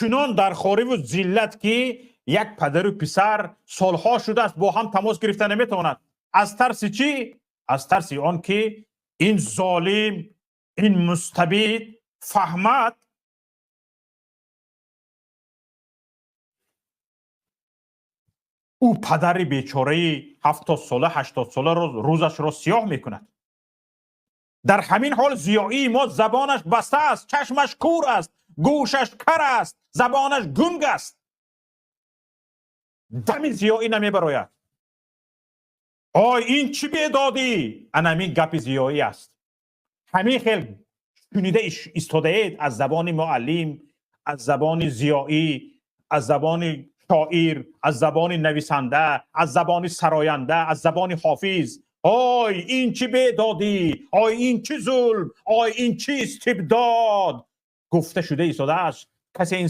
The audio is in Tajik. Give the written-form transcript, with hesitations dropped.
Чунон дар хориву зиллат, ки як падару писар солҳо шудааст, бо ҳам тамос гирифта наметавонад. Аз тарси чӣ? Аз тарси он ки ин золим, ин мустабид фаҳмад, ӯ падари бечораи 70-сола, 80-сола рӯзашро сиёҳ мекунад. Дар ҳамин ҳол зиёии мо забонаш баста аст, чашмаш кур аст, гӯшаш кар аст, забонаш гунг аст, дами зиёӣ намебарояд. Ой, ин чӣ бедодӣ! Анамин гапи зиёӣ аст. Ҳамин хел шунида истодаед аз забони муаллим, аз забони зиёӣ, аз забони шоир, аз забони нависанда, аз забони сароянда, аз забони ҳофиз. Ой, ин чӣ бедодӣ! Ой, ин чӣ зулм! Ой, ин чӣ истибдод! Гуфта шуда истодааст. Касе ин